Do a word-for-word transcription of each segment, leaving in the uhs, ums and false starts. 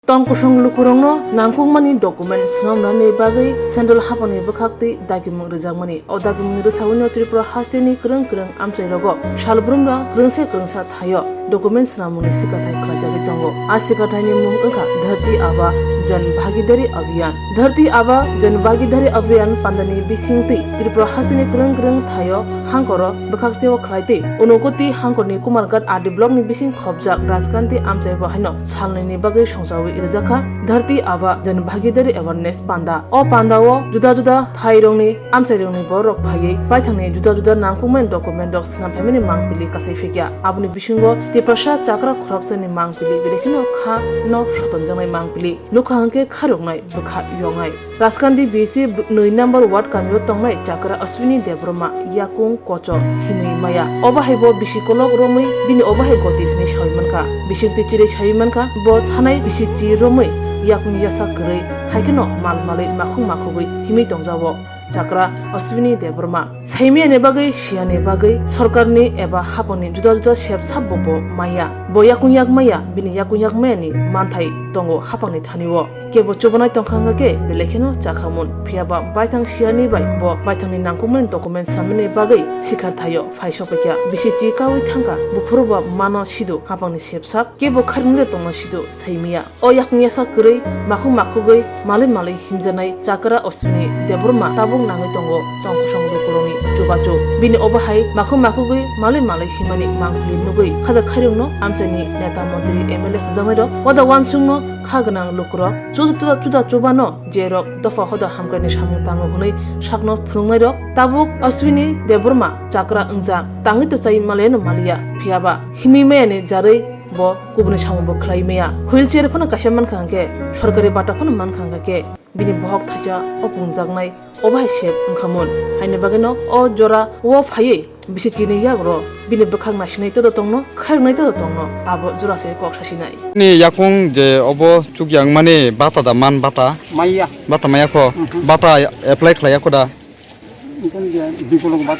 Tong kusung lukurokno nangkukmani document swnamnani bagwi central haphangni bwkhak twi dagimung rwjakmani. O dagimungni rwsawino Tripura hasteni kwrwng kwrwng amchairogo salbrumno kwrwngsa kwrwngsa thaio document swnamungni swkathai khlaijagwi tongo. A swkathaini mung wngkha Dharti Aaba Jan Bhagidari Abhiyan. Dharti Aaba Jan Bhagidari Abhiyan pandani bisingtwi Tripura hasteni kwrwng kwrwng thaio hangkoro bwkhak seo khlaitwi Unakoti hangkorni Kumarghat R D blockni bising khopjak Rajkanti amchai bo haino salnwini bagwi songchawi rwjakha Dharti Aaba Jan Bhagidari Awareness Panda. O pandao juda juda thairokni amchairokni bororok phaiwi baithangni juda juda nangkukmani documentrok swnam phaimani mangpili kasai phikya. Aboni bisingo Tiprasa chakra khoroksani mangpili, belai kheno kha no sotonjaknai mangpili, nukha hwnkhe kharoknai bwkha yoknai. Rajkanti B C nwi number ward kamio tongnai chakra Ashwini Debbarma yakung kocho hinwi maya. Obo hai bo bisi kolok romwi bini obo hai goti hinwi sawi mankha. Bisingtwi chirwi sawi mankha, bo thanai bisi chi romwi yakung yasa kwrwi, hai kheno mal malwi makhung makhugwi himwi tongjago chakra Ashwini Debbarma. Saimiyani bagwi, siyani bagwi sorkarni eba haphangni juda juda sep sap bo bo maya. Bo yakung yak maya, bini yakung yak mayani manthai tongo haphangni thani-o. Kebo chubanai tongkha hwnkha khe belai kheno chakhamun. Phiya ba baithang siyani bai bo baithangni nangkukmani document samani bagwi sikhar thaio phai sophaikha. Bisi chi kaui thangkha, buphuru ba mano sidu haphangni sep sap, kebo kharwngde tongna sidu saimiya. O yakung yasa kwrwi makhung makhugwi malwi malwi himjanai chakra Ashwini Debbarma tabuk nangwi tongo tong kosong lukurokni chubachu. Bini obo hai makhung makhugwi malwi malwi himani mangpili nugwi khada khairokno amchaini neta montri M L A hwnjaknairok wada wansukno kha gwnang lukurok chuda chuda, chuda chubano jerok dopha hoda hamkraini samung tango hwnwi sakno phwrwngnairok tabuk Ashwini Debbarma chakra wngjak tangwi to chai maliyano maliya, phiya ba himwi mayani jarwi bo kubuni samung bo khlai maya. Wheelchair phano kaisa mankha hwnkhe, sorkari bata phano mankha hwnkha khe, bini bohok thaisa o pungjaknai obo hai sep wngkhamun. Haini bagwino o jora o phaiwi bisi chini yagro bini bwkhak naisinai todo tongno, khairoknai todo tongno, abo jora se kok sasinai. Ni yakung je obo chukya wngmani bata da man bata? Maya. Bata maya kho? Mhm. Bata apply khlaiya kho da?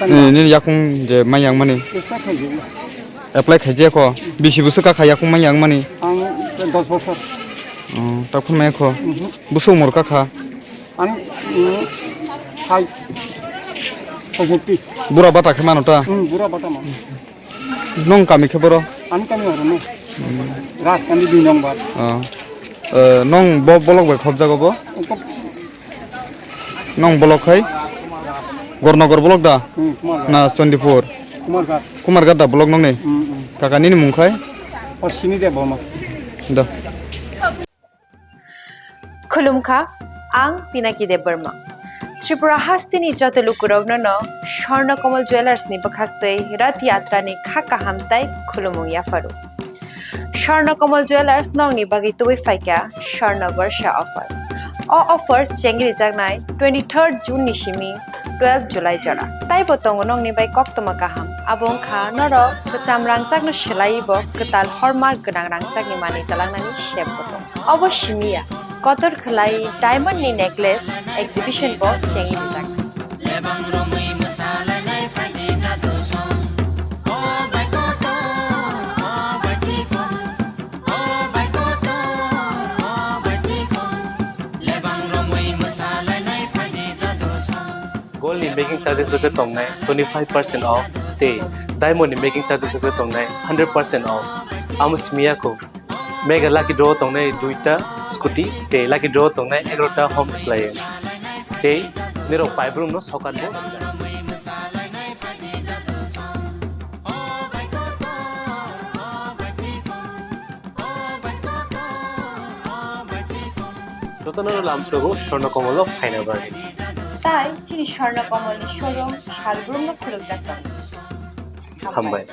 Nini yakung je mai yang mani? Apply khaijaya kho? Bisi bwswk kakha yakung mai yang mani? Ang dos bosor. Oh, takhun mai kho? Bwswk umor kakha? Ang, mm, sai, poisotti. Bura bata khe mano ta? Hmm, bura bata mano. Nong kami khe boro? Ani kami oro no. Rajkandi dui number. Oh. Eh, nong bo bolok bai khobjago bo? Nong bolok khai? Gornogor bolok da? Hmm, Kumarghat. Na Chandipur? Kumarghat. Kumarghat da bolok nongni? Hmm, hmm. Kaka nini mung khai? Ashwini Debbarma. Da. Khulumkha, ang Pinaki Debbarma. Tripura hasteni joto lukurokno no Swarna Kamal Jewellers ni bwkhaktwi Rath Yatra ni kha kaham tai khulumung yapharu. Swarna Kamal Jewellers nokni bagwi tubui phaikha Swarna Barsha offer. O offer chengrijaknai twenty-third June ni simi twelve July jora. Taibo tongo nokni bai koktwma kaham. Abo wngkha norok kwcham rangchakno swlaiwi bo kwtal hallmark gwnang rangchakni manwi twlangnani sep bo tongo. Obo simi ya, kotor khwlai diamond ni necklace exhibition bo chengrijak. Lebang romwi mwsalainai phaidi jadu song. O bai kotor, o bai chikon. O bai kotor, o bai chikon. Lebang romwi mwsalainai phaidi jadu song. Gold ni making charges rok khe tongnai twenty five percent off tei diamond ni making charges rok khe tongnai hundred percent off. Amo simi ya kho. Mega lucky draw tongnai duita scooty tei lucky draw tongnai egarota home appliance. Tei nirok paibrumno sokat bo rwkjak. Jotono lamsogo Swarna Kamal o phaina bagwi. Tai chini Swarna Kamal ni showroom salbrumno khulukjak tongo. Hambai.